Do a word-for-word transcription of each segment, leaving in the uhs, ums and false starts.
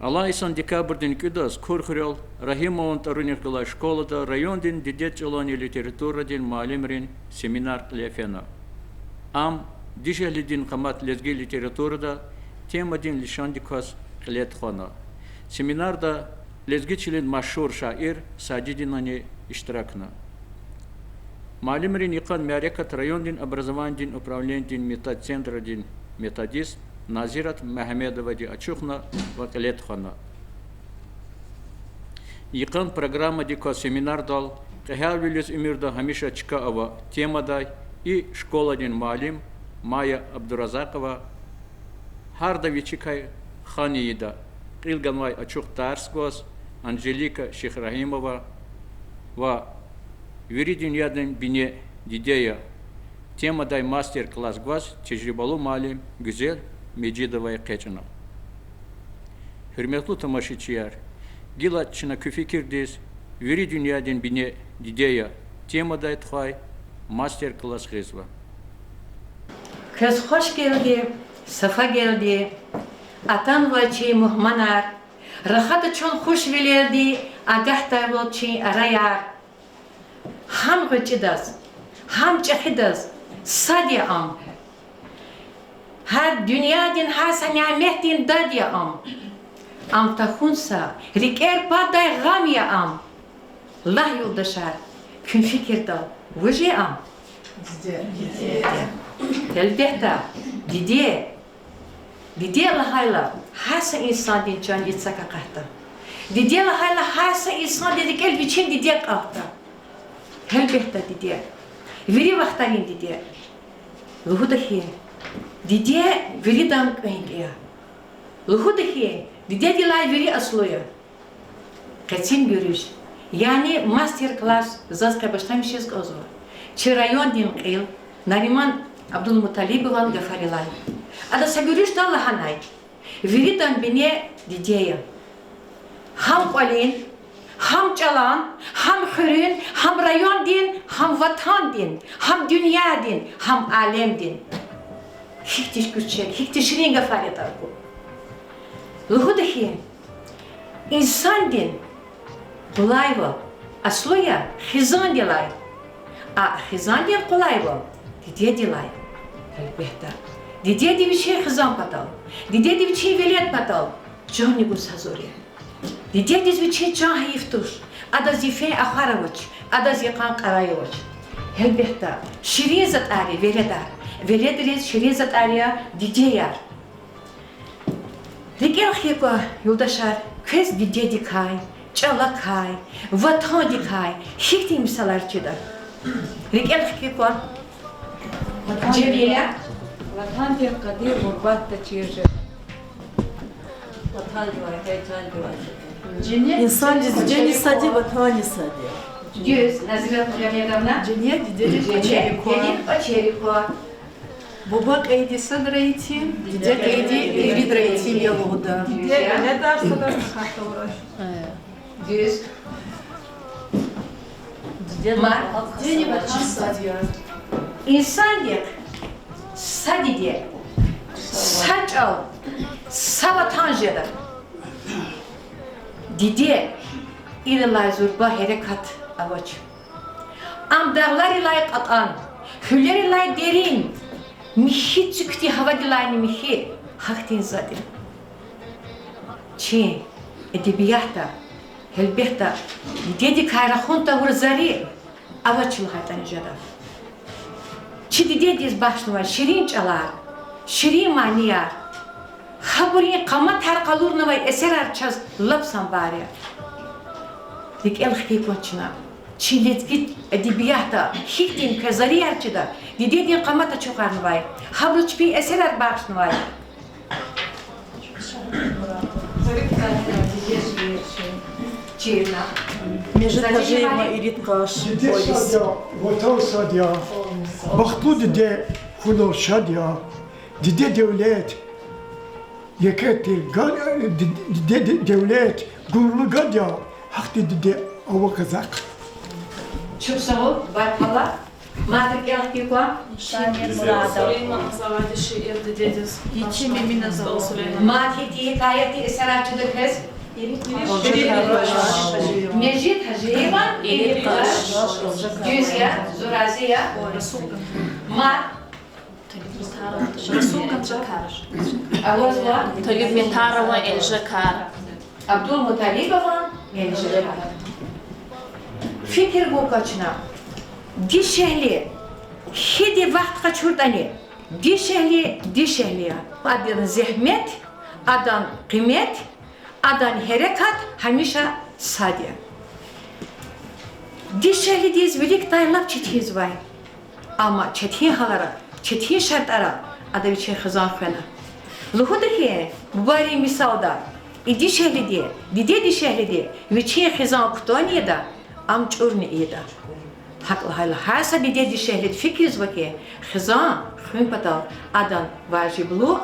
Алай йисан декабрдин кӀуьдаз Курхуьрел Рагьимован тӀварунихъ галай школада райондин дидед чӀаланни литературадин муаллимрин семинар кьиле фена. Ам Дишегьлидин къамат лезги литературада темадин лишандик кваз кьиле тухвана. Семинарда лезги чилин машгьур шаир Сажидинани иштиракна. Муаллимрин йикъан мярекат райондин образованидин управленидин метод центрдин методист Назират Мегьамедовади ачухна ва кьиле тухвана. Йикъан программадик кваз семинардал Кьегьалвилиз уьмуьрда гьамиша чка ава темадай и школадин муаллим Майя Абдуразакъова, гьарда вичикай хан ийида, кьил ганвай ачух тарс гваз Анжелика Шихрагьимова ва Вири дуьньядин бине диде я темадай мастер-класс гваз тежрибалу муаллим Гуьзел Межидова экъечӀна. Гьуьрметлу тамашачияр, гила чна куь фикирдиз Вири дуьньядин бине диде я темадай тухвай мастер-класс гъизва. Квез хвашгелди, сафагелди, атанва чи мугьманар, рахада чун хушвилелди, агатдайвал чи араяр. Гьам гъвечӀидаз, гьам чӀехидаз сад я ам. Гьар дуьньядин, гьар са няметдин дад я ам. Ам тахьун са рикӀер падай гъам я ам. Лагь, юлдашар, куьн фикирдал вуж я ам? Гьелбетда, диде. Диде лагьайла, гьар са инсандин чандин цак акъатда. Диде лагьайла, гьар са инсандин рикӀел вичин диде кӀалтда. Гьелбетда, диде. Вири вахтарин диде. Лугьуда хьи, диде виридан кӀвенкӀ я. Лугьуда хьи, дидедилай вири аслу я. Къецин гуьруьш, яни мастер-класс заз къе башламишиз кӀанзава чи райондин кьил Нариман Абдулмуталибован гафарилай. Ада са гуьруьшда лагьанай: виридан бине диде я. Гьам кӀвалин, гьам чӀалан, гьам хуьруьн, гьам райондин, гьам ватандин, гьам дуьньядин, гьам алемдин. Гьихьтин гуьрчег, гьихьтин ширин гафар ятӀа аку. Лугьуда хьи, инсандин къулайвал аслу я хизандилай, а хизандин къулайвал дидедилай. Гьелбетда, дидеди вичин хизан патал, дидеди вичин велед патал чанни гуз гьазур я. Дидедиз вичин чан гьайиф туш, адаз йифен ахвар авач, адаз йикъан кьарай авач. Гьелбетда, ширин затӀар я веледар, веледриз ширин затӀар я дидеяр. РикӀел хкикӀва, юлдашар, квез дидедикай, чӀалакай, ватандикай гьихьтин мисалар чида? РикӀел хкикӀва. Жемиля. Ватандин къадир гъурбатда чир жеда. Ватандивай, ватандивай. Инсандиз жени сад я, ватанни сад я. Дуьз, Назират Мегьамедовна. Жени дидедин кӀвачерик ква. Дидедин кӀвачерик ква. Буба кьейиди садра итим, диде кьейиди иридра итим я лугьуда. Диде веледар садра тахьайтӀа авач. Дуьз. Ма, дидени ватан сад я. Инсандихъ са диде, са чӀал, са ватан жеда. Диде, инлай зурба гьерекат авач. Ам дагъларилай кьакьан, гьуьлерилай дерин, михьи цуькведин гьавадилайни михьи, гьахьтин затӀ я. Чи эдебиятда, гьелбетда, дидедикай рахун тавур зари авач лагьайтӀани жеда. Чи дидедиз бахшнавай ширин чӀалар, ширин манияр, гьабурун къаматар къалурнавай эсерар чаз лап санбар я. РикӀел хкикӀван чна, чи лезги эдебиятда гьихьтин квез зарияр чида, дидедин къамат ачухарнавай, гьабуру чпин эсерар бахшнавай. Чирна. Межит Гьажиеван Ирид къаш. Диде сад я, ватан сад я, бахтлу диде хьунал шад я. Диде девлет, еке тир га-, ди-, диде де-, девлет, гурлу гад я, гьахьтин диде ава кӀвалахда. Чухсагъул, баркалла. Мад рикӀел хкиз ква. Сулейманаз авайди шиир дидедиз. Мад гьи тир гьикаятдин эсерар чида квез? Межид Гьажиеван Иликъаш. Дуьз я, зун рази я. Мад авазва Талибметарован Элжекар. Абдулмуталибован Элжекар. Фикир гун квачна, дишегьли гьиди вахт къачуртӀани, дишегьли дишегьли я. Адан зегьмет, адан къимет, адан гьерекат гьамиша сад я. Дишегьлидиз виликдай лап четинзавай. Амма четин гьалара, четин шартӀара ада вичин хизан хвена. Лугьуда хьи, бубайрин мисалда, и дишегьлиди, диде дишегьлиди вичин хизан кутунни ийида, ам чӀурни ийида. ГьакӀ лагьайла, гьар са диде дишегьлиди фикирзава хьи, хизан хуьн патал адан важиблу,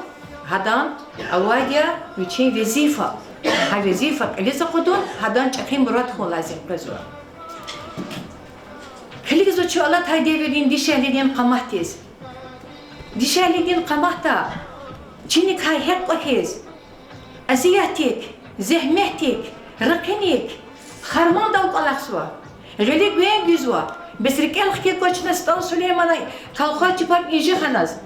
гьадан авайди я вичин везифа. Гьа везифа кьилиз акъудун, гьадан чӀехи мурад хьун лазим къвезва. Килигзава чун алатай девирдин дишегьлидин къаматдиз. Дишегьлидин къаматда чиникай гьекь кьван хьиз, азиятдик, зегьметдик, ракъиник, хармандал кӀвалахзава, гъиле гвен гуьзва, бес рикӀел хкиз квачна СтӀал Сулеймана колхоз чпаб Инжи ханаз.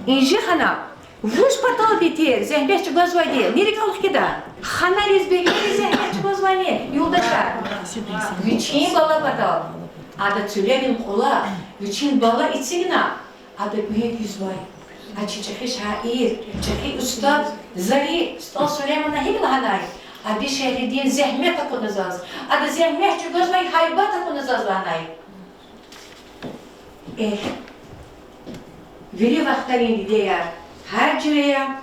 Инжи хана вуж паталди тир зегьмет чӀугвазвайди, ни рикӀел хкида? Ханариз, бегериз зегьмет чӀугвазвайни, юлдашар? Вичин бала патал. Ада цуьлерин кьула вичин бала эцигна, ада гвен гуьзвай. А чи чӀехи шаир, чӀехи устад, зали СтӀал Сулеймана гьикӀ лагьанай: а дишегьлидин зегьмет акуна заз, ада зегьмет чӀугвазвай гьайбат акуна заз лагьанай. Эхь, вири вахтарин дидеяр гьар жуьре я,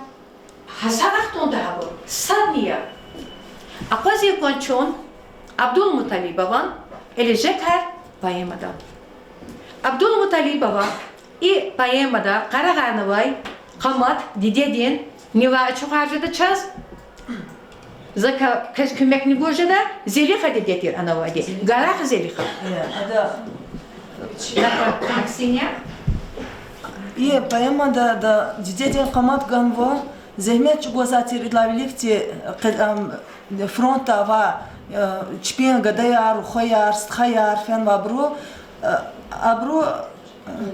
гьа са вахтунда гьабур садни я. Акъвазин кӀан чун Абдулмуталибован Элежекар поэмада. Абдулмуталибова и поэмада къарагъарнавай къамат дидедин нивай ачухар жеда чаз. За квез куьмекни гуз жеда, Зелиха диде тир ана авайди. Гарахъ Зелиха. Аксинья. И поэмада ада дидедин къамат ганва, зегьмет чӀугвазвай тир идалай виликди, фронтда авай, чпин гадаяр, рухваяр, стхаяр фенвайбуру, абуру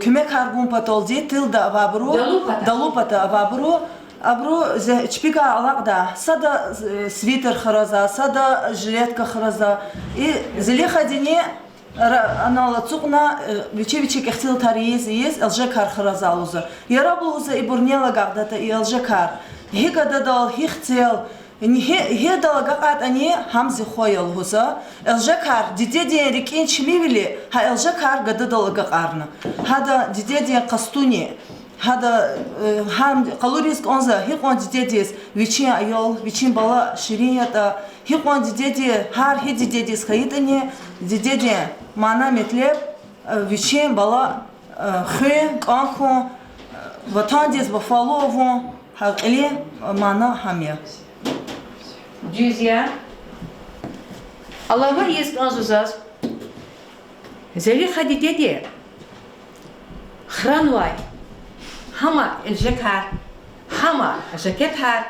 куьмекар гун паталди, тылда авайбуру, далу пата авайбуру, абуру чпикай алакьда, сада свитер храза, сада жилетка храза. И Зелихадини анал ацукьна, вичи-вичи кӀехтилтар ийиз-ийиз, Элжекар храза лугьуза. Яраб лугьуза, ибур нел агакьдатӀа и Элжекар, гьи гададал, гьихцел, гьи, гьидал агакьайтӀани, гьам зи хва я лугьуза. Элжекар дидедин рикӀин чимивили, гьа Элжекар гададал агакьарна. Гьада дидедин къастуни, гьада, гьам къалуриз кӀанзава гьикьван дидедиз вичин аял, вичин бала ширин ятӀа, гьикьван дидеди, гьар гьи дидедиз хьайитӀани, дидедин мана-метлеб, вичин бала хуьн, кӀан хьун, ватандиз вафалу авун, гьа кьилин мана гьам я. Дуьз я. Алава ийиз кӀанзава заз, Зелиха дидеди хранвай гьама элжекар, гьама жакетар,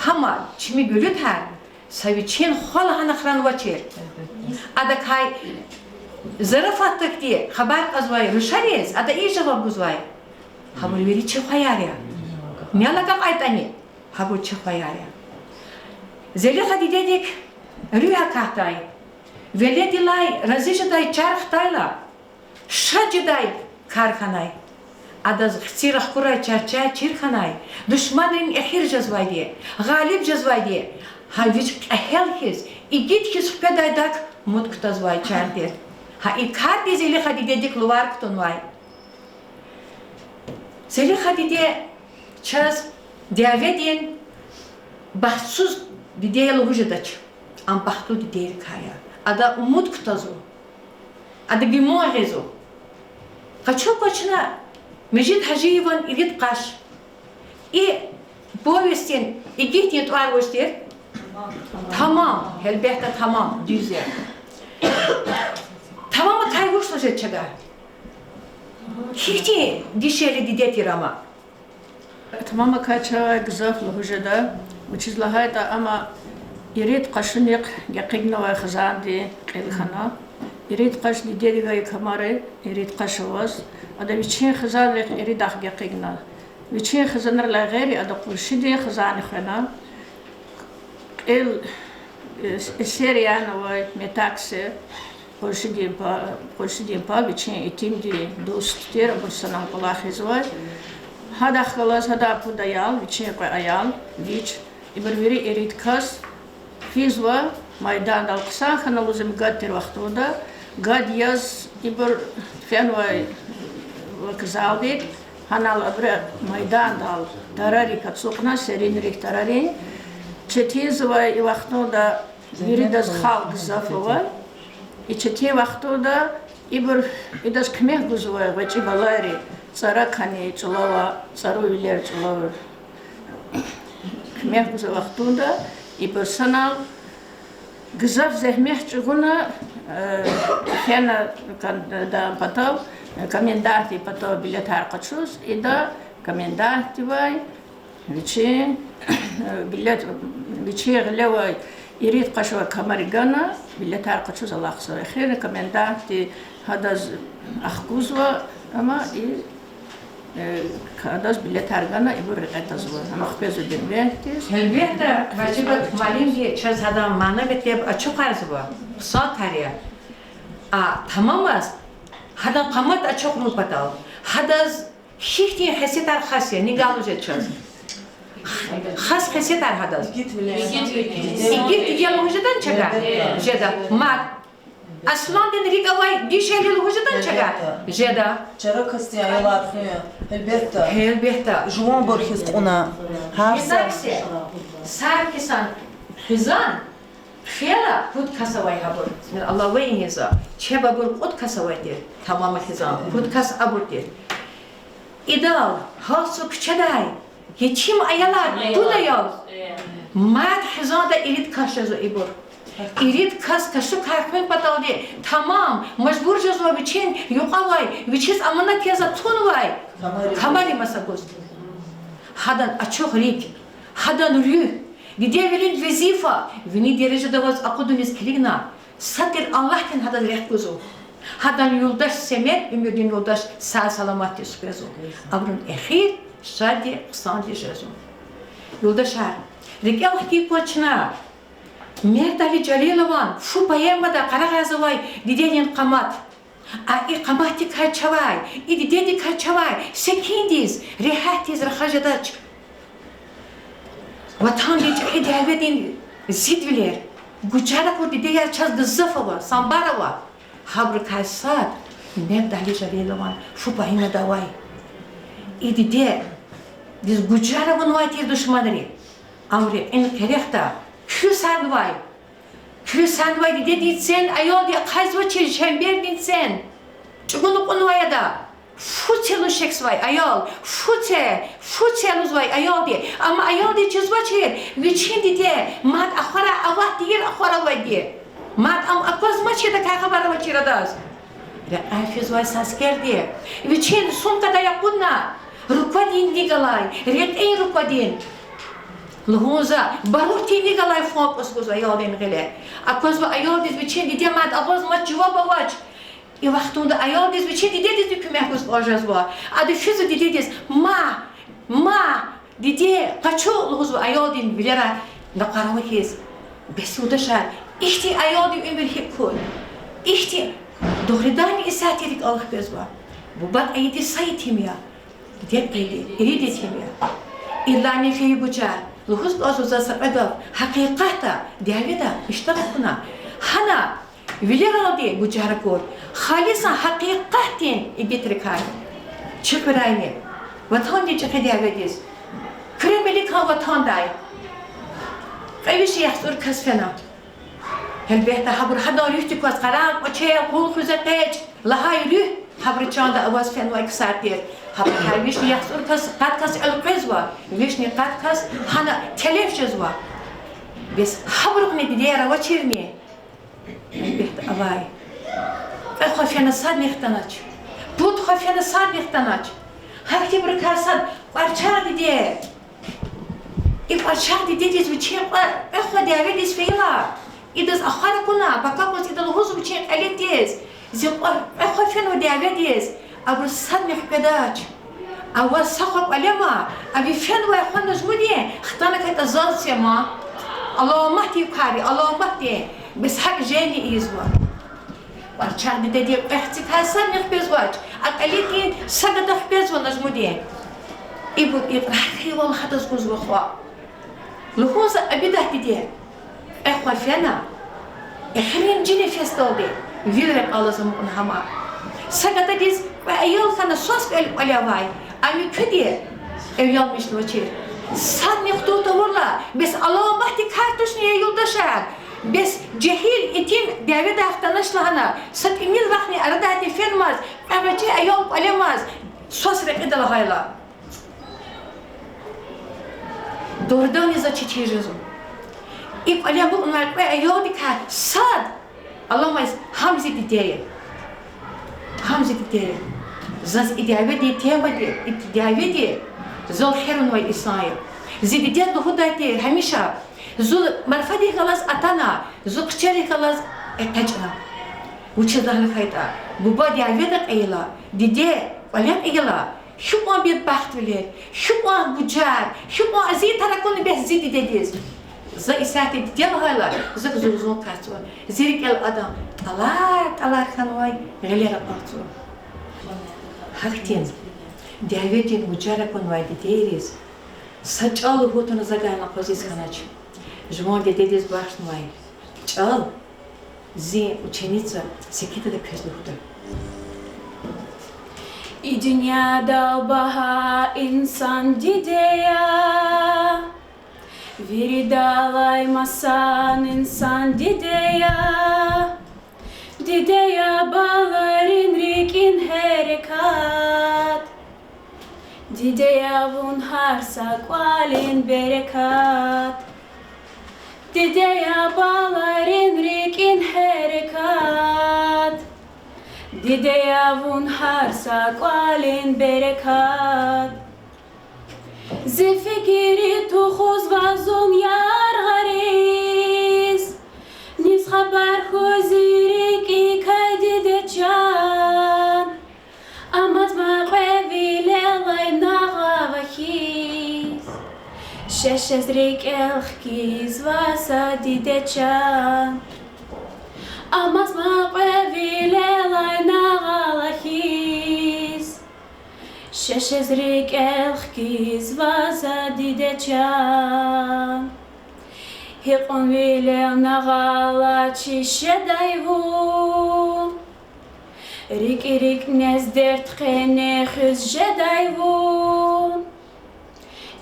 гьама чими гуьлуьтар са вичин хва лагьана хранвачир. Адакай зарафатдакди хабар кьазвай рушариз ада и жаваб гузвай: гьабур вири чи хваяр я. Нел агакьайтӀани, гьабур чи хваяр я. Зелиха дидедик руьгь акатдай, веледдилай рази жедай чар хтайла, шад жедай кар хьанай. Адаз хци рахкурай чарчай чир хьанай, душманрин эхир жезвайди, гъалиб жезвайди, гьа вич кьегьал хьиз, игит хьиз хкведайдак умуд кутазвай чар тир. Гьа и карди Зелиха дидедик лувар кутунвай. Зелиха диде чаз дяведин бахтсуз диде лугьуз жедач, ам бахтлу дидейрикай я. Ада умуд кутазва, ада гиман гъизва. Къачу-къачуна Межид Гьажиеван Ирид къаш. И повестдин игитдин тӀвар вуч тир? Тамам, гьелбетда, тамам, дуьз я. Тамамакай вуч лугьуз жеда чавай? Гьихьтин дишегьли диде тир ама. Тамамакай чавай гзаф лугьуз жеда, вучиз лагьайтӀа ама ирид къашунихъ гекъигнавай хизандин кьил хьана. Ирид къаш дидедивай камари, ирид къаш аваз, ада вичин хизанрихъ иридахъ гекъигна. Вичин хизанрилай гъейри ада къуншидин хизанни хвена. Кьил, э, эсер яна авай метакси, къуншидин па, къуншидин паб вичин итимдин дуст тир, абур санал кӀвалахзавай. Гьадахъ галаз гьадан пуд аял, вичин кьве аял, вич, ибур вири ирид кас физва майдандал. Хъсан хьана лугьуз им гад тир вахтунда, гад яз ибур фенвай вокзалдик, гьанал абуру майдандал тарарик ацукьна, серинрик тарарин. Четинзавай и вахтунда, виридаз халкь гзаф авай. И четин вахтунда ибур, идаз куьмек гузвай гъвечӀи балайри, цӀаракани чӀулава, цӀару вилер чӀулава. Куьмек гузвай вахтунда ибур санал гзаф зегьмет чӀугуна, э, фена кан-, да патав, комендантдин патав билетар къачуз, ида комендантдивай вичин, билет, вичин гъилевай ирид къашавай камари гана, билетар къачуз алахъзава. Эхирни комендантди гьадаз ахкузва, ама и, э, гьадаз билетар гана, ибур рекье тазва. Ама хквезва Дербентдиз. Гьелбетда, Важибат муаллимди чаз гьадан мана-метлеб ачухарзава, хъсан тар я. А тамамаз гьадан къамат ачухарун патал, гьадаз гьихьтин хесетар хас я, ни галаз жеда чаз. Хас хесетар гьадаз. Игит диде лугьуз жедани чавай? Жеда. Мад Асландин рикӀ авай дишегьли лугьуз жедани чавай? Жеда. Чара касдин аялар хуьн, гьелбетда. Гьелбетда. Жуванбур хьиз кьуна. Гьар са- Гьисаб це. Сад хьисан хизан, хъфейла пуд кас авай гьабур. Аллагьди ийизва. Чеб абур кьуд кас авай тир, тамам хизан. Пуд кас абур тир. Идал гьар са куьчедай етим аялар, пуд аял. Мад хизанда ирид кас жезва ибур. Ирид кас кашукай хуьн паталди тамам мажбур жезва вичин юкьвавай, вичиз аманат яз тунвай камари маса гуз. Гьадан ачух рикӀ, гьадан руьгь, дидевилин везифа вини дережада аваз акъудуниз килигна, сад тир Аллагьдин гьадаз рехъ гузва. Гьадан юлдаш Семед, уьмуьрдин юлдаш, сагъ-саламатдиз хквезва. Абурун эхир шадди, хъсанди жезва. Юлдашар, рикӀел хкин кван чна Мердали Жалилован фу поэмада къарагъарзавай дидедин къамат. А и къаматдикай чавай, и дидедикай чавай секиндиз, регьятдиз рахаз жедач. Ватандин чӀехи дяведин зидвилер, гужар акур дидеяр чаз гзаф ава, самбар ава. Гьабурукай сад Мердали Жалилован фу поэмада авай. И дидедиз гужар авунвай тир душманри. Ам рекьин къерехда куь санвай, куь санвай дидедин цен аялди ахъайзавачир, шембердин цен. ЧӀугуна кьунвай ада. Фу це лугьуз шехьзавай аял, фу це, фу це лугьузвай аялди. Амма аялдиз чизвачир вичин диде мад ахварай ават тийир, ахварай авайди. Мад ам аквазмачирдакай хабар авачир адаз. Рекьяй физвай са аскерди вичин сумкадай акъудна руквадин ни галай, рекьин руквадин. Лугьун за, барутдин ни галай фу акваз гузва аялдин гъиле. Аквазва аялдиз вичин диде мад авазмач, жаваб авач. И вахтунда аялдиз вичин дидедизни куьмек гуз кӀан жезва. Ада физва дидедиз: ма, ма, диде, къачу лугьузва аялдин вилера накъварава хьиз. Бес, юлдашар, ихьтин аялдин уьмуьр гьикӀ хьуй? Ихьтин, дугъриданни, исятда рикӀел хквезва. Буба кьейиди са етим я. Диде кьейиди ирид етим я. Идалайни фейи гужар. Лугьуз кӀанзава заз са кьве гаф. Гьакъикъатда дяведа иштирак авуна, гьана вилералди гужар акур, халисан гьакъикъатдин игитрикай чи хуьряйни, Ватандин чӀехи дяведиз, Кремль квай ватандай кьве вишни яхцӀур кас фена. Гьелбетда, гьабур гьадан руьгьдик кваз къарагъ, кӀвачел, къул хуьзвай, къеч лагьай руьгь, гьабуру чанда аваз фенвай ксар тир. Гьабурукай вишни яхцӀур кас, къад кас элкъвезва, вишни къад кас гьана телеф жезва. Бес гьабурухъни дидеяр авачирни? Гьелбетда, авай. Кьве хва фена, садни хтанач. Пуд хва фена садни хтанач. Гьахьтинбурукай сад кӀварчагъ диде. И кӀварчагъ дидедиз вичин кьве, кьве хва дяведиз фейила, идаз ахвар акуна, пака кьуз ида лугьуз вичин кьилиз: зи кьве, кьве хва фенва дяведиз, абуруз садни хкведач. А ваз са хва кӀвале ама, а ви фенвай хва нажмудин хтана катӀа заз це ман. Аламатдин кар я, аламатдин. Бес гьакӀ жени ийизва. КӀварчагъ дидедин кьве хцикай садни хквезвач, а кьилидин са гада хквезва нажмудин. Ибур икьрар хьайивал гьадаз гузва хва. Лугьузва Абидат диде: кьве хва фена, эхиримжи нефесдалди вил рекье алаз амукьна гьама. Са гададиз кьве аял хьана, свас кӀвале авай, ам куьди эвленмишнавачир. Садни хтун тавурла, бес аламатдин кар тушни, я юлдашар? Бес жегьил итим дяведай хтанач лагьана, са тӀимил вахтни арадайди фенмаз, кьве гъвечӀи аял кӀвале амаз, свас рекьида лагьайла. Дугъриданни за четин жезва. И кӀвале амукьнавай кьве аялдикай сад, аламаз, гьам зи диде я. Гьам зи диде я. Заз и дяведин темади, и дяведи зал херунвай инсан я. Зи дидеди лугьудай тир гьамиша: зун марфадихъ галаз атана, зун хъчарихъ галаз экъечӀна. Вучиз лагьана хьайитӀа, буба дяведа кьейила, диде кӀвале кьейила, гьикьван бедбахтвилер, гьикьван гужар, гьикьван азиятар акуна бес зи дидедиз. За исятда диде лагьайла, заз зурзун къвезва. Зи рикӀел адан тӀалар-тӀалар хьанвай гъилер акъатзава. Гьахьтин дяведин гужар акунвай дидейриз са чӀал лугьун туна за гайила акъвазиз хьанач. Жуван дидедиз бахшнавай чӀал зи ученица Секинатда квез лугьуда. И дуьньядал багьа инсан диде я, виридалай масан инсан диде я. Диде я баларин рикӀин гьерекат, диде я вун гьар са кӀвалин берекат. Диде я баларин рикӀин гьерекат, диде я вун гьар са кӀвалин берекат. Зи фикири тухузва зун яргъариз, низ хабар хьуй зи рикӀикай, диде чан. Амазма кьве вилелай нагъава хьиз, шешез рикӀел хкизва за, диде чан. Амазма кьве вилелай нагъава хьиз, шешез рикӀел хкизва за, диде чан. Гьикьван вилел нагъвач жедай вун, рикӀ-рикӀ нез дерт къене хуьз жедай вун.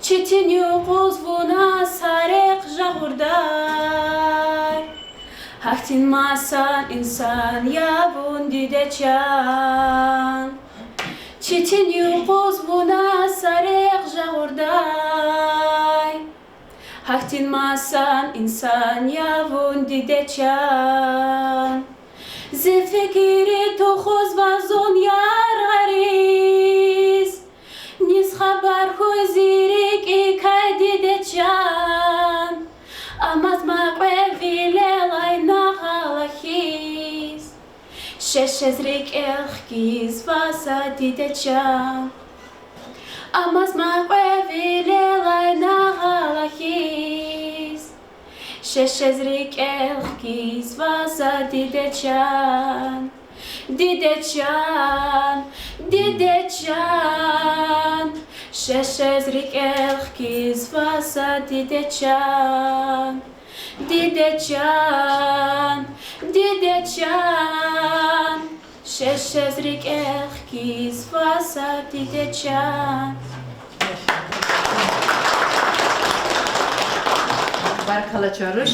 Четин юкъуз вуна са рехъ жагъурдай, гьахьтин масан инсан я вун, диде чан. Четин юкъуз вуна са рехъ жагъурдай, гьахьтин масан инсан я вун, диде чан. Зи фикири тухузва зун яргъариз, низ хабар хьуй зи рикӀикай, диде чан. Амазма кьве вилелай нагъава хьиз, шешез рикӀел хкизва за, диде чан. Амазма кьве вилелай нагъава хьиз, шешез рикӀел хкизва за, диде чан. Диде чан, диде чан, шешез рикӀел хкизва за, диде чан. Диде чан, диде чан, шешез рикӀел хкизва за, диде чан. Баркалла, чан руш.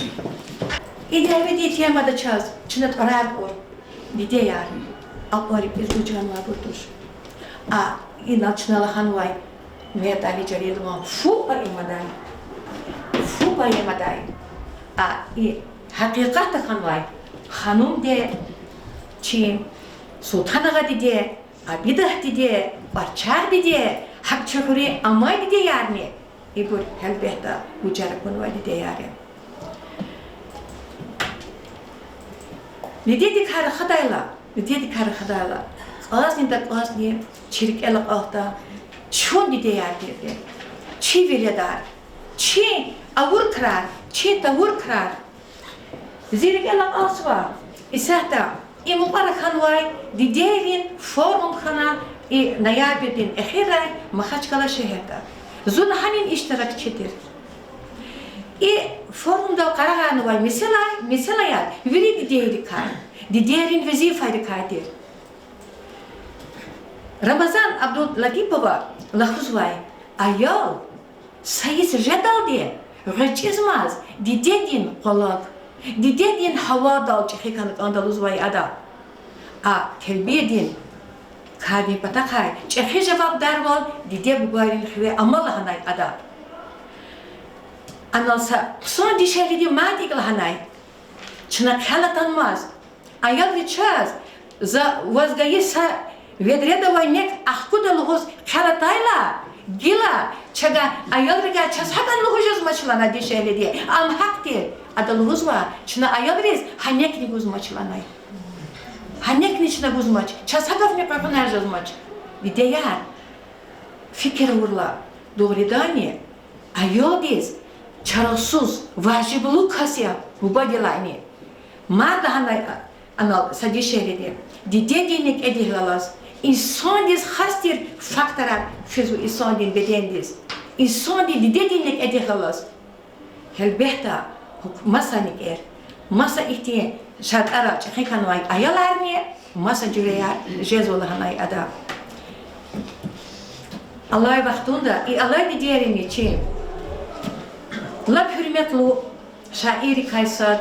И дяведин темада чаз чна тӀварар кьур, дидеяр, акьван рикӀиз гужарнавайбур туш. А инал чна лагьанвай Мегьамед Али Жалилован фу поэмадай, фу поэмадай, а и гьакъикъатда хьанвай ханум диде, чи Султан агъа диде, Абидагь диде, кӀварчагъ диде, гьакӀ чи хуьруьн амай дидеярни? Ибур, гьелбетда, вужар акунвай дидеяр я. Дидедикай рахадайла, дидедикай рахадайла, кьазнидакӀазни чи рикӀел акьалтда чун дидеяр тирди, чи веледар, чи авур крар, чи тавур крар. Зи рикӀел акьалтзава исятда и мукьвара хьанвай дидейрин форум хьана и ноябрдин эхирай Махачкъала шегьерда. Зун гьанин иштиракчи тир. И форумдал къарагъарнавай месэлай-, месэлаяр вири дидейрикай, дидейрин везифайрикай тир. Рамазан Абдулатипова лугьузвай: аял са йис жедалди гъвечӀизмаз дидедин къвалав, дидедин гьавадал чӀехи хьана кӀанда лугьузвай ада. А тербиядин кардин патахъай чӀехи жавабдарвал диде-бубайрин хиве ама лагьанай ада. Анал са хъсан дишегьлиди мад икӀ лагьанай: чна хъел атанмаз, аялри чаз, за ваз гайи са ведредавай нек ахкуда лугьуз хъел атайла, гила чавай аялрикай чаз гьакӀни лугьуз жезмач лагьанай дишегьлиди. Ам гьахъ тир. Ада лугьузва: чна аялриз гьа некни гузмач лагьанай. Гьа некни чна гузмач, чаз гьа гафни къекъуьгъунар жезмач. Дидеяр, фикир авурла, дугъриданни, аялдиз чарасуз важиблу кас я бубадилайни. Мад лагьанай анал са дишегьлиди: дидедин некӀедихъ галаз инсандиз хас тир факторар физва инсандин бедендиз. Инсанди дидедин некӀедихъ галаз. Гьелбетда, гьукум-, маса некӀер, маса ихьтин шартӀара чӀехи хьанвай аяларни маса жуьреяр жезва лагьанай ада. Алай вахтунда и алай дидейрини чи лап гьуьрметлу шаиррикай сад,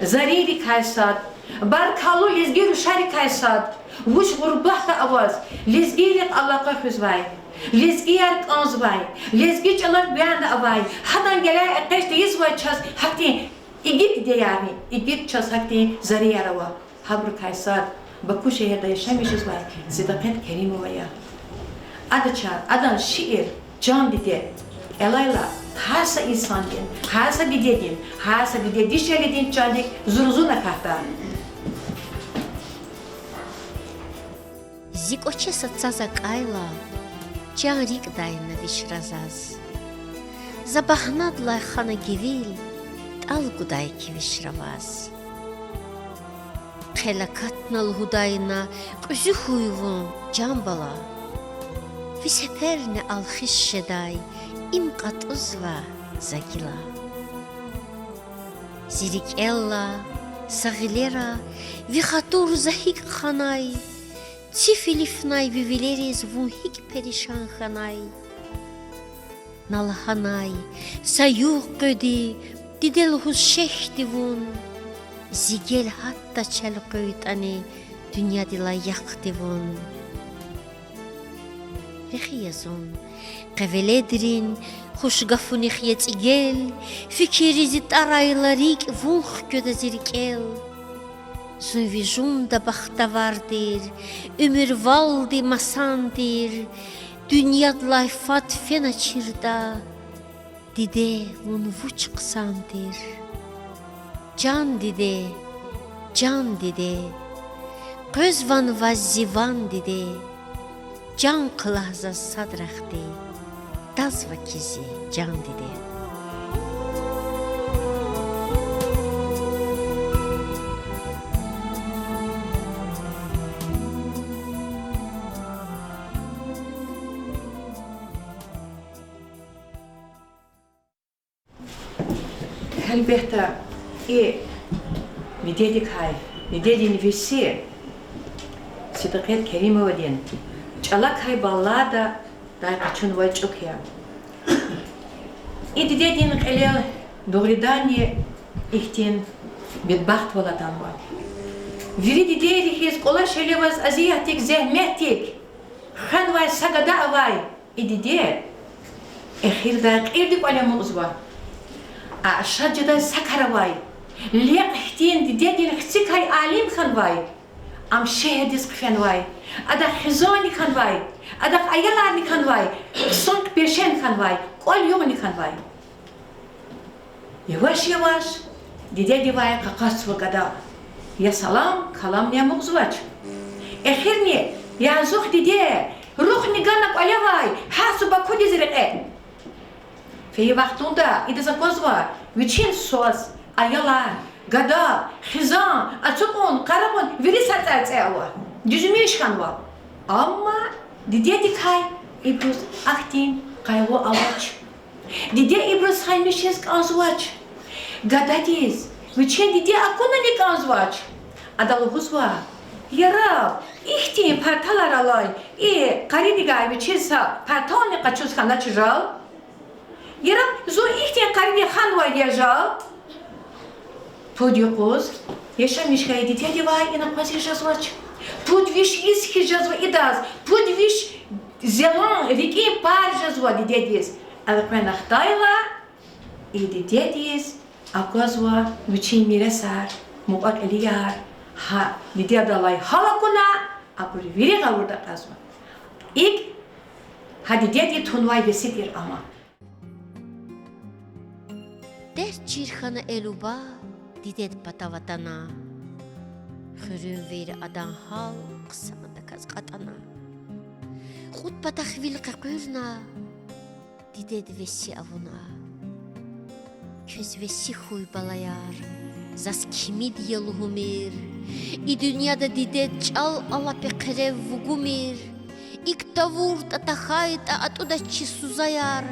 зарийрикай сад, баркаллу лезги рушарикай сад, вуч гъурбатда аваз лезгийрихъ алакъа хуьзвай, лезгияр кӀанзавай, лезги чӀалар гуьгъуьна авай, гьадан гелай экъечӀ тийизвай чаз гьахьтин игит дидеярни, игит чаз гьахьтин зарияр ава. Гьабурукай сад Баку шегьерда яшамиш жезвай Седакъет Керимова я. Ада ча-, адан шиир Чан диде кӀелайла, гьар са инсандин, гьар са дидедин, гьар са диде-дишегьлидин чандик зурзуна катда. Зи кӀваче са цаз акӀайла, чан рикӀдайна вишра заз. За багьнадлай хана гивил, тӀал гудай кивишра ваз. Хъел акатна лугьудайна кьуьзуь хьуй вун, чан бала. Ви сеперни алхиш жедай им кьатӀузва за гила. Зи рикӀелла, са гъилера ви хатур за гьикӀ ханай, циф илифнай ви вилериз вун гьикӀ перишан хьанай. На лагьанай, са югъ къведи, диде лугьуз шехьди вун, зи гел гьатта чел къуьйтӀани, дуьньядилай яхъди вун. Рехи я зун къе веледрин хуш гафунихъ ецӀигел, фикирри зи тӀарайла рикӀ вун хкведа зи рикӀел. Зун ви жунда бахтавар тир, уьмуьрвалди масан тир, дуьньядилай фад феначиртӀа, диде, вун вуч хъсан тир. Чан диде, чан диде, къвезван ваз зи ван, диде, чан хълагь заз садрахъди, тазва кизи, чан диде. Гьелбетда, и дидедикай, дидедин веси Седакъет Керимовадин чӀалакай баллададай къачунвай чӀук я. И дидедин кьилел дугъриданни ихьтин бедбахтвал атанва. Вири дидейри хьиз кӀвалах-шеле аваз азиятдик, зегьметдик хвенвай са гада авай и диде эхирдай кьилди кӀвале амукьзава. А шад жедай са кар авай, лекь хьтин дидедин хцикай алим хьанвай, Ам шегьердиз хъфенвай. Адахъ хизанни хьанвай, адахъ аяларни хьанвай, хъсан пешени хьанвай, кӀвал-югъни хьанвай. Яваш-яваш дидедивай къакъатзава гада. Я салам-каламни амукьзавач. Эхирни: я зун, диде, рухни гана кӀвалевай, гьар са Бакудиз рекье. Фейи вахтунда идаз аквазва вичин свас, аялар, гада, хизан ацукьун, къарагъун, вири са цӀарцӀе ава. Дуьзмиш хьанва. Амма дидедикай ибуруз ахьтин къайгъу авач. Диде ибуруз гьамишиз кӀанзавач. Гададиз вичин диде акунани кӀанзавач. Ада лугьузва: яраб ихьтин парталар алай и къаридикай вичиз са партални къачуз хьанач жал. Яраб зун ихьтин къариди ханвай я жал. Пуд юкъуз яшамиш хьайи дидедивай ина акваз жезва жезвач. Пуд виш йис хьиз жезва идаз, пуд виш залан рикӀин пар жезва дидедиз. Элкъвена хтайла, и дидедиз аквазва вичин миресар, мукьва-кьилияр, гьа дидедалай гьал акуна, абур вири гъавурда кьазва. ИкӀ гьа дидеди тунвай веси тир ама. Дерт чир хьана Элуба дидед патав атана. Хуьруьнвийри адан гьал хъсандаказ кьатӀана. Кьуд патахъ вил къекъуьрна, дидед веси авуна. Квез веси хьуй, балаяр, заз кимид я лугьумир. И дуьньяда дидед чӀал алапӀе хъирев вугумир. ИкӀ тавуртӀа, тахьайтӀа, атӀудач чи сузаяр.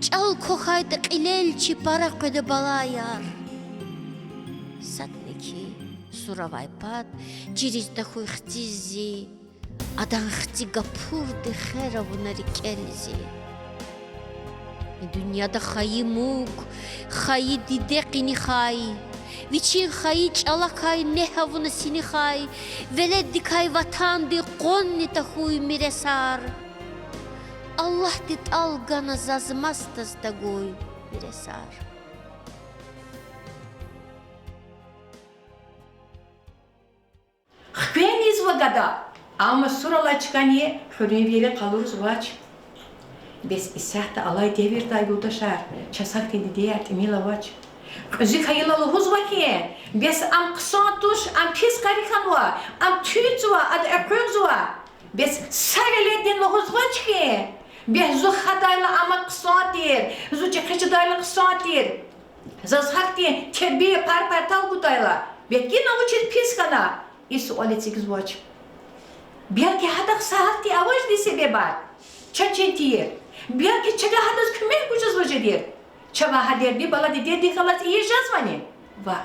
ЧӀал квахьайтӀа, кьилел чи пара къведа, балаяр. Садни хьи, сур авай пад чириз тахьуй хциз зи, адан хци гапурди хер авуна рикӀел зи. И дуьньяда хайи муг, хайи диде къинихай, вичин хайи чӀалакай негь авуна синихай, веледдикай ватандин къванни тахьуй миресар. Аллагьди тӀал гана заз масдаз тагуй миресар. Хквенизва гада, амма сур алай чкани хуьруьнвийри къалурзавач. Бес исятда алай девирдай, юлдашар, чаз гьахьтин дидеяр тӀимил авач. Кьуьзуь хьайила лугьузва хьи, бес ам хъсан туш, ам пис къари хьанва, ам туьнтӀзава, ада экъуьгъзава. Бес са веледдин лугьузвач хьи, бес зун хадайла ам хъсан тир, зун чӀехи жедайла хъсан тир, заз гьахьтин тербия, пар-партал гудайла, бес гила вучиз пис хьана? И суал эцигзавач. Белки гьадахъ са гьахьтин авачир себебар чаз чин тийир. Белки чавай гьадаз куьмек гуз жезвай жедир. Чавай гьа дерди бала дидедихъ галаз ийиз жезвани? Ваъ.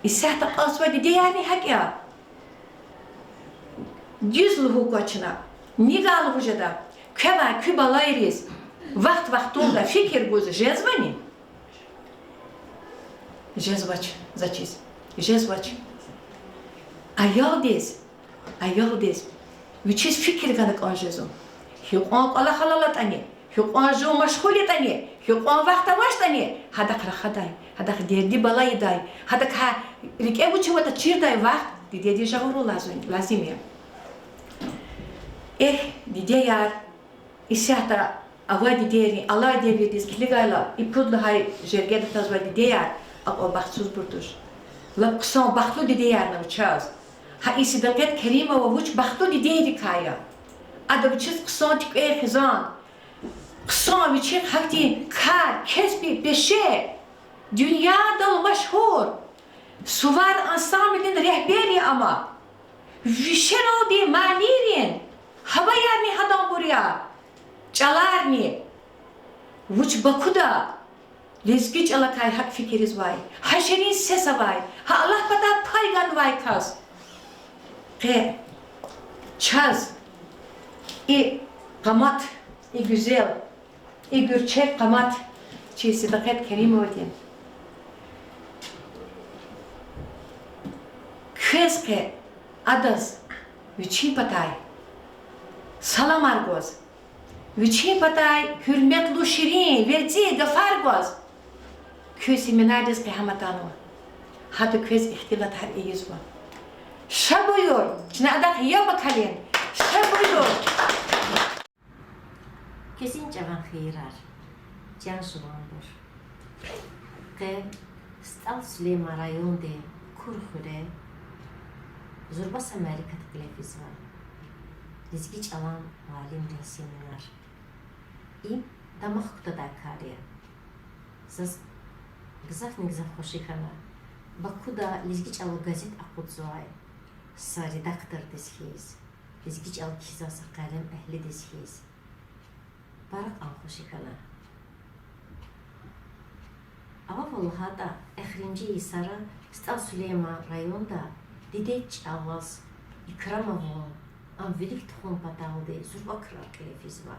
Исятда кьазвай дидеярни гьакӀ я. Дуьз лугьукай чна, ни гала вуж жеда, квевай куь балайриз вахт-вахтунда фикир гуз жезвани? Жезвач, заз чиз, жезвач. Аялдиз, аялдиз вичиз фикир гана кӀан жезва. Гьикьван кӀвалахал алатӀани, гьикьван жув машгъул ятӀани, гьикьван вахт авачтӀани, гьадахъ рахадай, гьадахъ дерди-бала ийидай, гьадакай рикӀе вуч аватӀа чирдай вахт дидедиз жагъурун лазим, лазим я. Эхь, дидеяр, исятда авай дидейрин алай девирдиз килигайла, и пуд лагьай жергеда твазвай дидеяр акьван бахтсузбур туш. Лап хъсан, бахтлу дидеярни ава чаз. Гьа и Сидакъет Керимова вуч бахтлу дидейрикай я. Ада вичиз хъсан туькӀвей хизан, хъсан вичихъ гьахьтин кар, кеспи, пеше, дуьньядал машгьур Сувар ансамблдин регьбер я ама. Вишералди манийрин гьаваярни гьаданбур я, чӀаларни. Вуч Бакуда лезги чӀалакай гьакӀ фикиризвай, гьа ширин сес авай, гьа Аллагь патай пай ганвай кас. Къе чаз и къамат, и гуьзел, и гуьрчег къамат чи Сидакъет Керимовадин. Квез къе адаз вичин патай саламар гваз, вичин патай гьуьрметлу, ширин, верцӀи гафар гваз, куь семинардиз къе гьам атанва. Гьада квез ихтилатар ийизва. Ша буюр, чна адахъ яб акалин. Ша буюр. Квезин чӀаван хийирар, чан жуванбур. Къе СтӀал Сулейман районди Кур хуьре зурба са мярекат кьиле физва: лезги чӀалан муаллимрин семинар. Им дамах кутадай кар я. Заз гзафни гзаф хвеши хьана Бакуда лезги чӀалан газет акъудзавай са редактордиз хьиз, лезги чӀал кхьизвай са къелем эгьлидиз хьиз, пара кьван хвеши хьана. Авайвал лагьайтӀа, эхиримжи йисара СтӀал Сулейман районда дидед чӀалаз икрам авун, ам вилик тухун паталди зурба крар кьиле физва.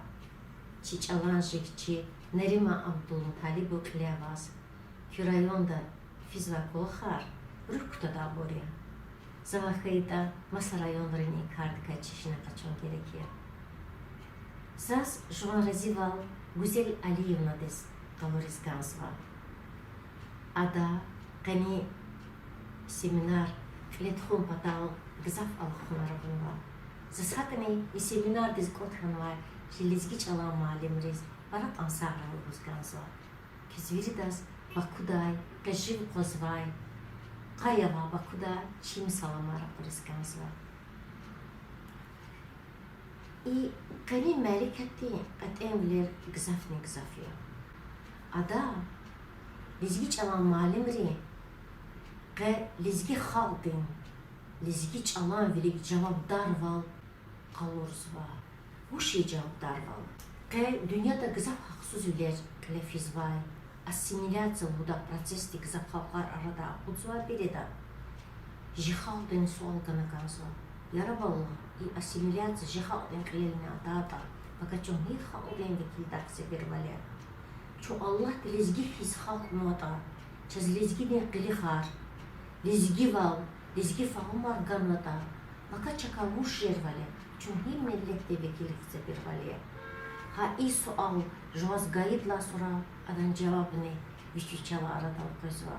Чи чӀалан жик чи Нариман Абдулмуталибов кьиле аваз, куь районда физвай кӀвалахар руьгь кутадайбур я. За вахайтӀа, маса районрини и кардикай чешне къачун герек я. Заз жуван разивал Гуьзел Алиевнадиз къалуриз кӀанзава. Ада къенин семинар кьиле тухун патал гзаф алахъунар авунва. Заз гьакӀни и семинардиз кӀватӀ хьанвай чи лезги чӀалан муаллимриз пара кьван сагърай лугьуз кӀанзава. Квез виридаз Бакудай, къе жив къвазвай, къай авай Бакуда чими саламар ракъуриз кӀанзава. И къенин мярекатдин кьетӀенвилер гзафни гзаф я. Ада лезги чӀалан муаллимрин къе лезги халкьдин, лезги чӀалан вилик жавабдарвал къалурзава. Вуч я жавабдарвал? Къе дуьньяда гзаф гьахъсузвилер кьиле физвай, ассимиляция лугьудай процессди гзаф халкьар арадай акъудзавай береда, жи халкьдини суал гана кӀанзава: яраб Аллагь, и ассимиляция жи халкьдин кьилелни атайтӀа, пака чун гьи халкьдин векилдай хъийизавайвал я? Чун Аллагьди лезги хьиз халкьнаватӀа, чаз лезгидин къилихар, лезгивал, лезги фагьумар ганватӀа, пака чакай вуж жезвайвал я, чун гьи миллетдин векил хъийизавайвал я? Гьа и суал жуваз гайидалай сура адан жавабни вич-вичелай арадал къвезва.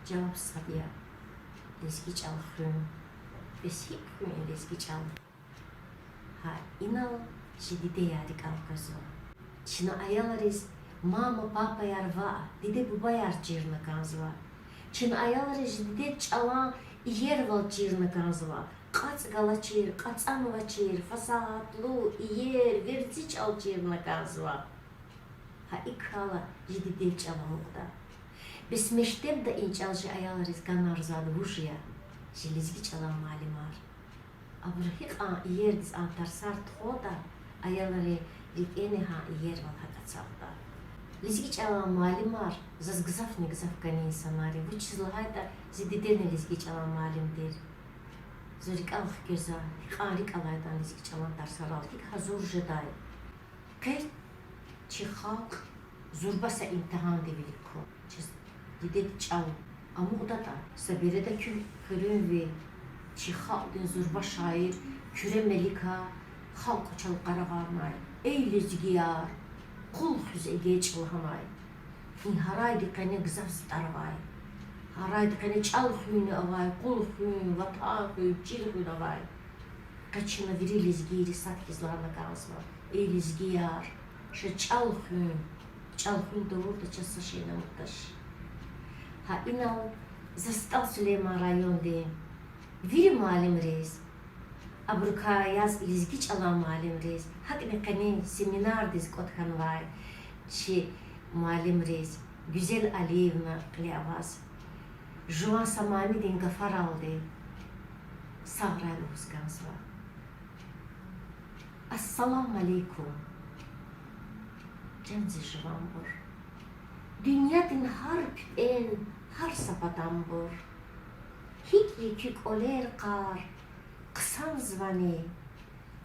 Жаваб сад я: лезги чӀал хуьн. Бес гьикӀ хуьн и лезги чӀал? Гьа инал чи дидеяр рикӀел къвезва. Чна аялриз мама-папаяр ваъ, диде-бубаяр чирна кӀанзава. Чна аялриз чи дидед чӀалан иервал чирна кӀанзава. КьацӀ галачир, кьацӀанвачир, фасагьатлу, иер, верцӀи чӀал чирна кӀанзава. Гьа икӀ хьайила чи дидед чӀал амукьда. Бес мектебда и чӀал чи аялриз ганвайвал вуж я? Чи лезги чӀалан муаллимар. Абуру гьикьван иердиз а тарсар тухудатӀа, аялрин рикӀени гьа иервал гьакӀ ацукьда. Лезги чӀалан муаллимар заз гзафни гзаф кӀани инсанар я, вучиз лагьайтӀа зи дидени лезги чӀалан муаллим тир. Зун рикӀел хквезва, гьикьван рикӀ алайди я лезги чӀалан тарсарал, гьикӀ гьазур жедай. Къе чи халкь зурба са имтигьандин вилик ква. Чаз дидед чӀал амукьдатӀа, са береда куь хуьруьнви чи халкьдин зурба шаир Куьре Мелика халкь кӀвачел къарагъарнай: эй лезгияр, къул хуьз эгечӀ лагьанай. И гьарайдин къене гзаф затӀар авай. Гьарайдин къене чӀал хуьн авай, къул хуьн, ватан хуьн, чил хуьн авай. Къе чна вири лезгийри сад хьиз лагьана кӀанзава: эй лезгияр, ша чӀал хуьн, чӀал хуьн тавуртӀа, чаз са шейни амукьдач. Гьа инал за СтӀал Сулейман райондин вири муаллимриз, абурукай яз лезги чӀалан муаллимриз, гьакӀни къенин семинардиз кӀватӀ хьанвай чи муаллимриз, Гуьзел Алиевна кьиле аваз, жуван са манидин гафаралди сагърай лугьуз кӀанзава. Ассаламу алейкум, чан зи жуванбур. Дуьньядин гьар пипӀен, гьар са патанбур. ГьикӀ я куь кӀвалер, къар, хъсанзавани,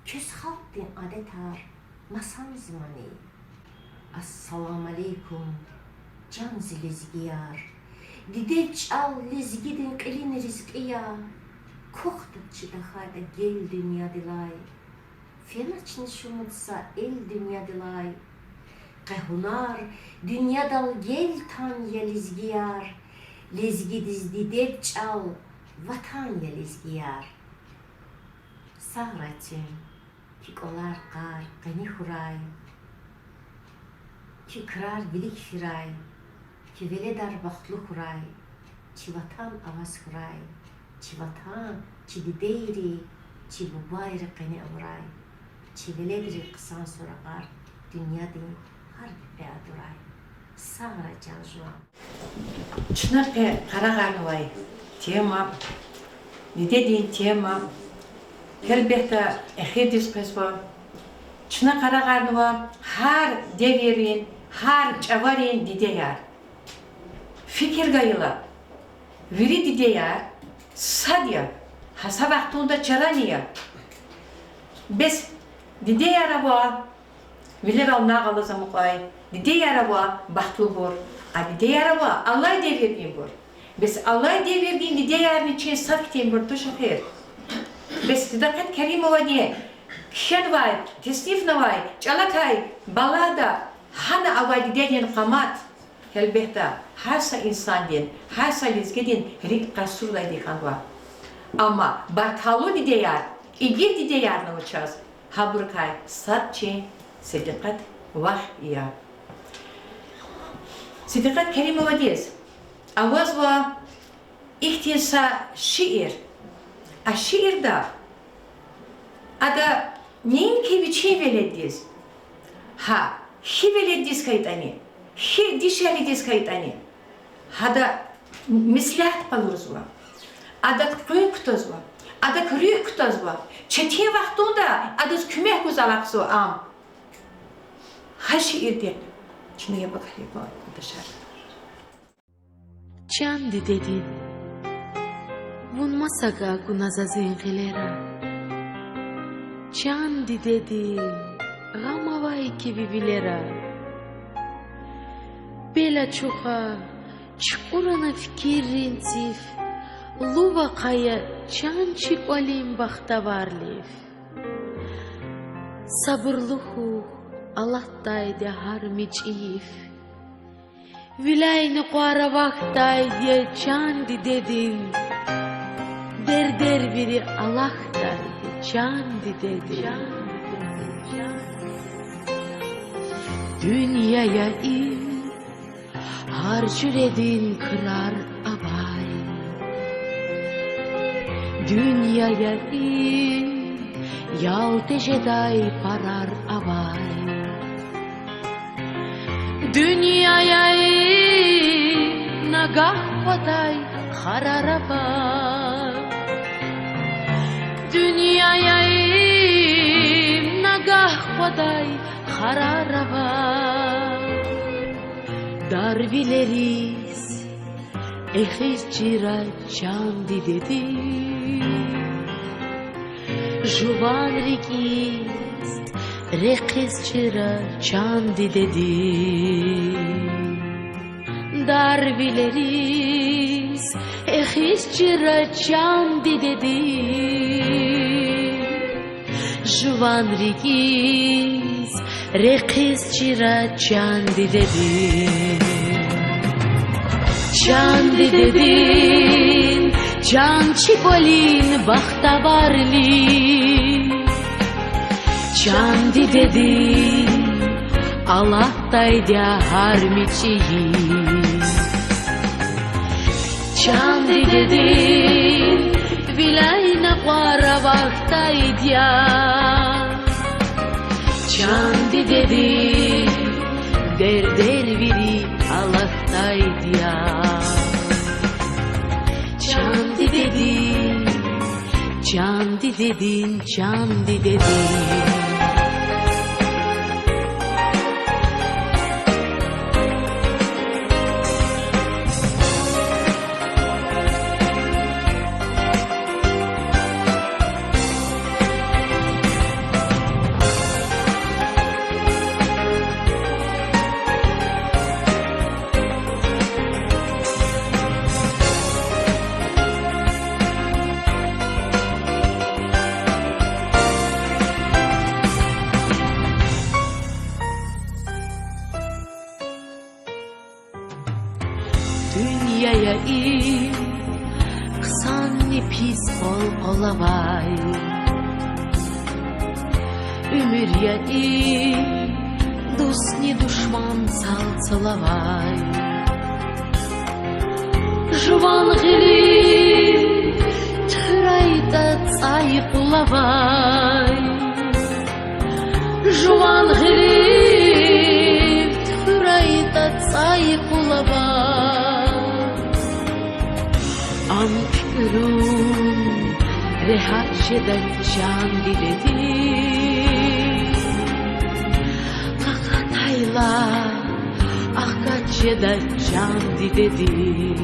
квез халкьдин адетар масанзамани? Ассаламу алейкум, чан зи лезгияр. Дидед чӀал лезгидин кьилин ризкьи я. Квахьда чи тахьайтӀа гел дуьньядилай, феначни шумуд са эл дуьньядилай. Къе гьунар дуьньядал гел тан я, лезгияр. Лезгидиз дидед чӀал Ватан я лезгияр, сагърай чун, куь кӀвалар къар къени хьурай, куь крар вилик фирай, куь веледар бахтлу хьурай, чи Ватан аваз хьурай, чи Ватан, чи дидейри, чи бубайри къени авурай, чи веледри хъсан суракьар дуьньядин гьар куьпӀе атурай. Сагърай, чан жуван. Чна къе къарагъарнавай тема, дидедин тема, гьелбетда, эхирдиз къвезва. Чна къарагъарнава гьар девирдин, гьар чӀаварин дидеяр. Фикир гайила, вири дидеяр сад я, гьа са вахтунда чарани я. Бес дидеяр ава, вилерал нагъв алаз амукьай, дидеяр ава бахтлубур, а дидеяр ава алай девирдинбур. Бес алай девирдин дидеярни чи сад хьтинбур туш эхир. Бес Сидакъет Керимовади кхьенвай, теснифнавай чӀалакай баллада, гьана авай дидедин къамат, гьелбетда, гьар са инсандин, гьар са лезгидин рикӀ къацурдайди хьанва. Амма баркаллу дидеяр, игит дидеярни ава чаз, гьабурукай сад чи Сидакъет вах я. Сидакъет Керимовадиз авазва ихьтин са шиир. А шиирда ада неинки вичин веледдиз, гьа, хьи веледдиз хьайитӀани, хьи дишегьлидиз хьайитӀани, гьада меслят къалурзава, адак къуьн кутазва, адак руьгь кутазва, четин вахтунда адаз куьмек гуз алахъзава ам. Гьа шиирдихъ чна яб акалиба, юлдашар. Чан дидедин, вун маса гьакӀ акуна заз и гъилера. Чан дидедин, гъам авай куь ви вилера. Пел ачуха, чукӀурна фикиррин циф, лув ахъая чан чи кӀвалин бахтаварлиф. Сабурлу хьухь, алатдайди я гьар мичӀи йиф. Виляй накъвар авахьдайди я чан дидедин, дердер вири алахьдайди я чан дидедин. Дуьнья я им, гьар жуьредин крар авай. Дуьнья я им, ял тежедай парар авай. Дуьнья я им, нагагь квадай харар авай. Дуьнья я им, нагагь квадай харар авай. Дарвилериз эхиз чира чан дидедин, жуван рикӀиз рехиз чира чан дидедин. Дарвилериз эхиз чира чан дидедин, жуван рикӀиз рехиз чира чан дидедин. Чан дидедин, чан чи кӀвалин бахтаварлу. Чан дидедин, алатдайди я гьар мичӀи йиф. Чан дидедин, виляй накъвар авахьдайди я. Чан дидедин, дердер вири алахьдайди я. Чан дидедин, чан дидедин, чан дидедин. Дуьнья я им, хъсан пис къвал-къвал авай. Уьмуьр я им, дустни душман цал-цал авай. Жуван гъилив туьхуьрайтӀа цӀай къул авай. Жуван гъилив туьхуьрайтӀа цӀай къул авай. Ам куькӀуьрун регьят жеда чан дидедин. Къакъатайла, ахкат жеда чан дидедин.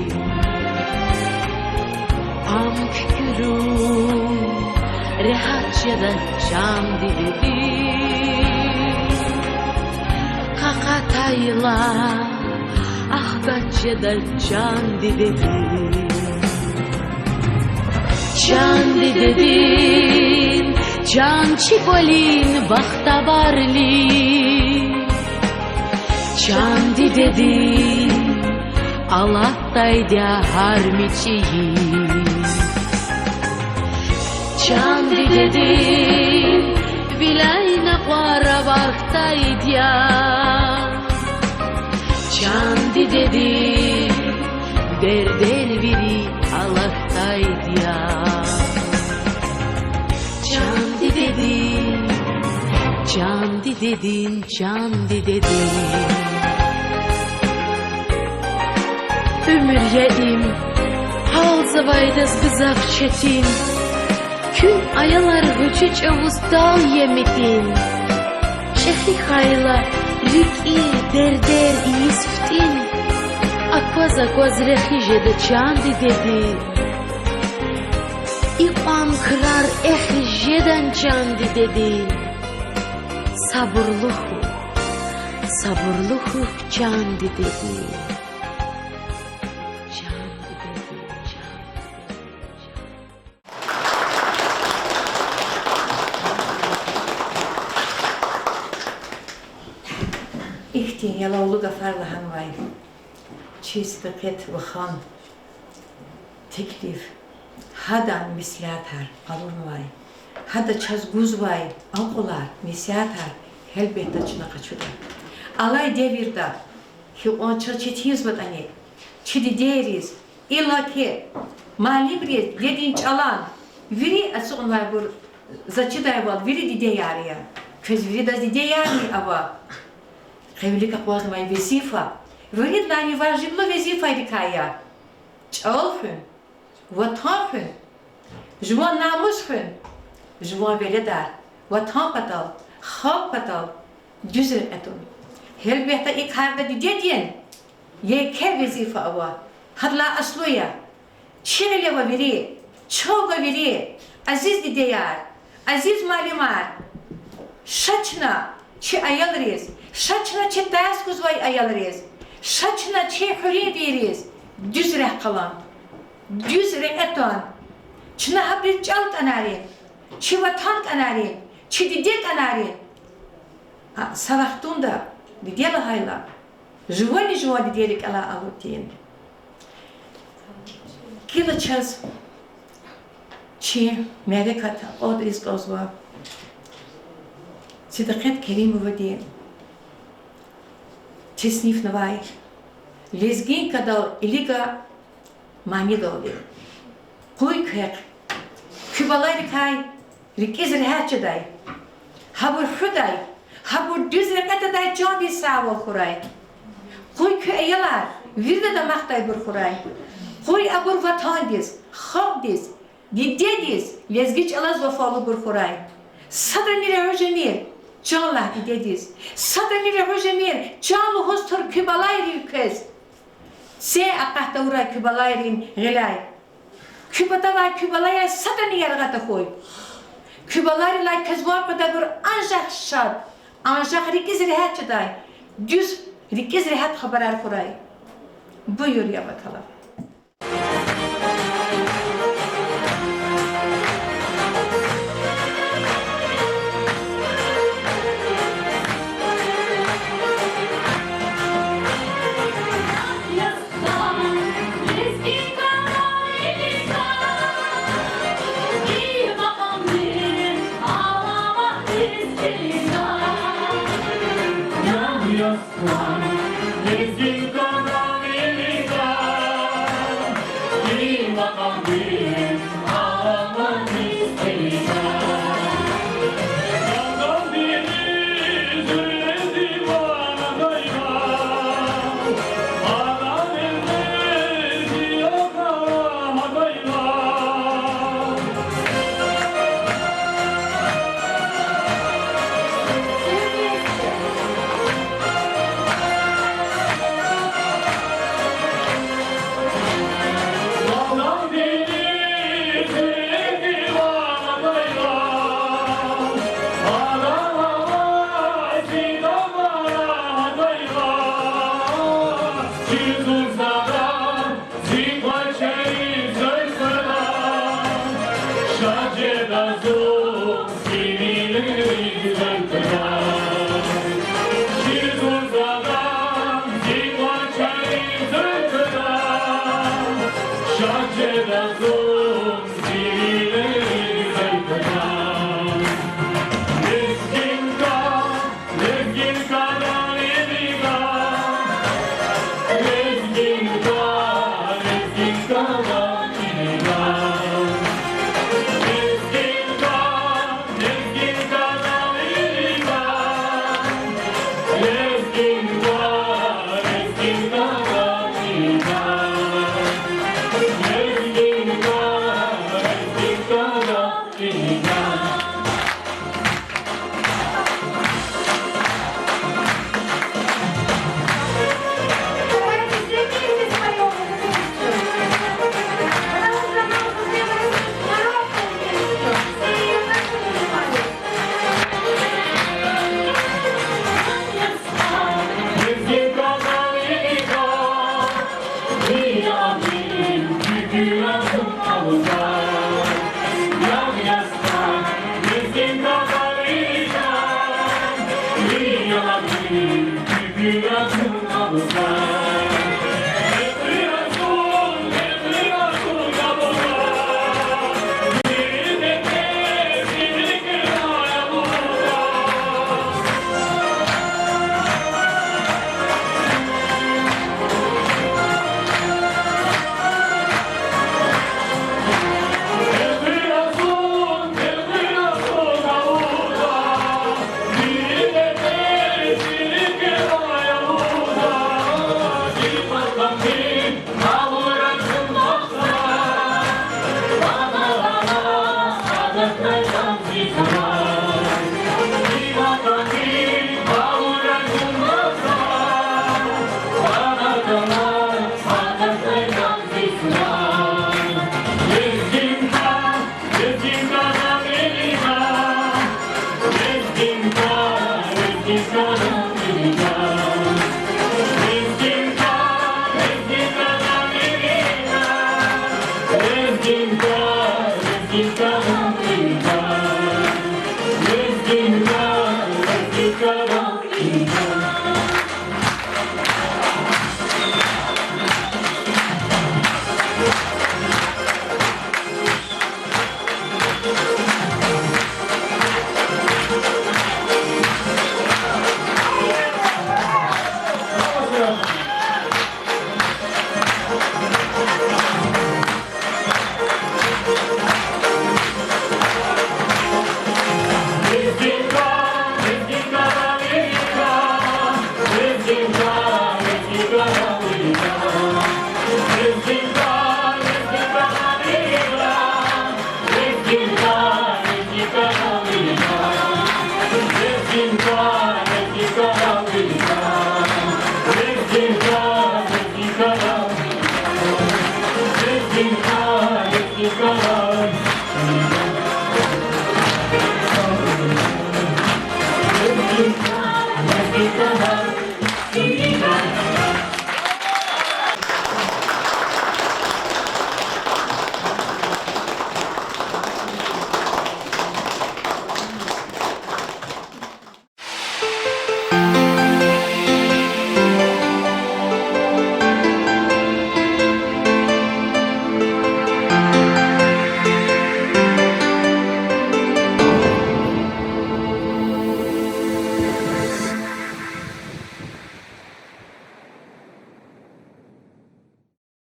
Ам куькӀуьрун регьят жеда чан дидедин. Къакъатайла, ахкат жеда чан дидедин. Чан дидедин, чан чи кӀвалин бахтаварлу. Чан дидедин, алатдайди я гьар мичӀи. Чан дидедин, виляй накъвар авахьдайди я. Чан дидедин, дердер вири алатдайди я. Чан дидедин, чан дидедин, чан дидедин. Уьмуьр я им, гьалзавайдаз гзаф четин. Куьн, аялар, гъвечӀи чӀавуз тӀал я митӀин. ЧӀехи хьайила, рикӀи дердер ийиз фитӀин. Акваз-акваз рехи жеда чан дидедин. Икьван крар эхиз жедан чан дидедин. Сабурлу хьухь, сабурлу хьухь, чан дидедин. Чан дидедин, чан дидедин. Ихьтин ялавлу гафар лагьанвай чи Сидикъет вахан теклиф гьадан меслятар къалурнавай, гьада чаз гузвай акьулар, несигьатар гьелбетда чна къачуда. Алай девирда гьикьван чаз четинзаватӀани, чи дидейриз, иллаки муаллимриз дидедин чӀалан, вири ацукьнавайбур, за чидайвал, вири дидеяр я. Квез виридаз дидеярни ава. Къе вилик акъвазнавай везифа виридалайни важиблу везифайрикай я. ЧӀал хуьн, ватан хуьн, жуван намус хуьн, жуван веледар Ватан патал, халкь патал дуьз рекье тун. Гьелбетда, и карда дидедин еке везифа ава, гьадалай аслу я. Чи гъиле ава вири, чал ава вири, азиз дидеяр, азиз муаллимар, ша чна чи аялриз, ша чна чи тарс гузвай аялриз, ша чна чи хуьруьнвийриз дуьз рехъ хъувун, дуьз рекье тун. Чна гьабуруз чӀал кӀанарин, чи ватан кӀанарин, чи диде кӀанарин. А са вахтунда диде лагьайла, жувани жуван диде рикӀелай алудин. Гила чаз чи мярекат акьалтӀариз кӀанзава Сидикъет Керимовади теснифнавай Лезгинкадал илига манидалди. Къуй квехъ куь балайрикай рикӀиз регьят жедай, гьабур хуьдай, гьабур дуьз рекье тадай чандин сагъвал хьурай. Къуй куь аялар вирида дамахдайбур хьурай. Къуй абур ватандиз, халкьдиз, дидедиз, лезги чӀалаз вафалубур хьурай. Садрани регьуж жемир чан лагь дидедиз, садрани регьуж жемир чан лугьуз тур куь балайрив квез. Це акъат тавурай куь балайрин гъиляй. Куь патавай куь балаяр садрани яргъа тахьуй. Куь балайрилай квез ван къведайбур анжах шад, анжах рикӀиз регьят жедай, дуьз, рикӀиз регьят хабарар хьурай. Буюр, я вакалар. Давайте все вместе споём эту песню. Потому что она уже превратилась в народную песню. Все её так и называют.